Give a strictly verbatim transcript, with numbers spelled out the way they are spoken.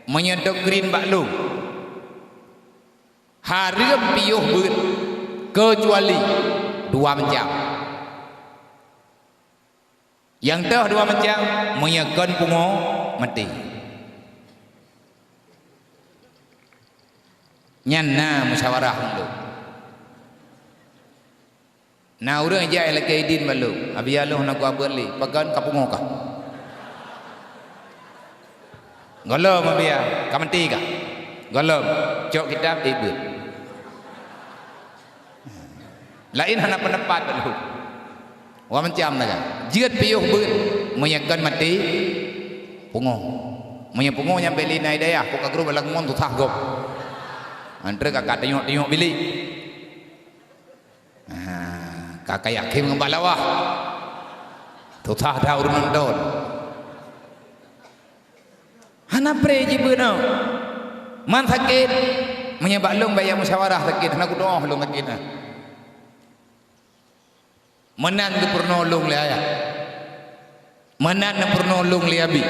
Meunyoe doktrin bak lôn, hareuem piôh beuet, keucuali dua macam. Nyang toh dua macam, meunyoe kon pungo, maté. Nyan na musyawarah lôn. Na ureuëng jak lakée idin bak lôn, "Abi, lôn hana kuabeuet lé, pakon, ka pungo kah?" "Gohlom, Abi, ka maté kah?" "Gohlom, cok kitab, ék beuet." Laén hana peundapat bak lôn. Dua macam na kan. Jeuet piôh beuet, meunyoe kon maté, pungo. Meunyoe pungo nyang bèk lé na hidayah, kok ka grob lam ngon susah gob. Antre ka, ka teunyok-teunyok bilék. Ah, ka, ka yakin ngon bak lawah. Susah that ureuëng nonton. Hana pré jibeuet nyoe. Man sakét, meunyoe bak lôn baya musyawarah sakét, hana kudoh lôn sakét na. Meunan geupeurunoe lôn lé ayah. Meunan neupeurunoe lôn lé abi.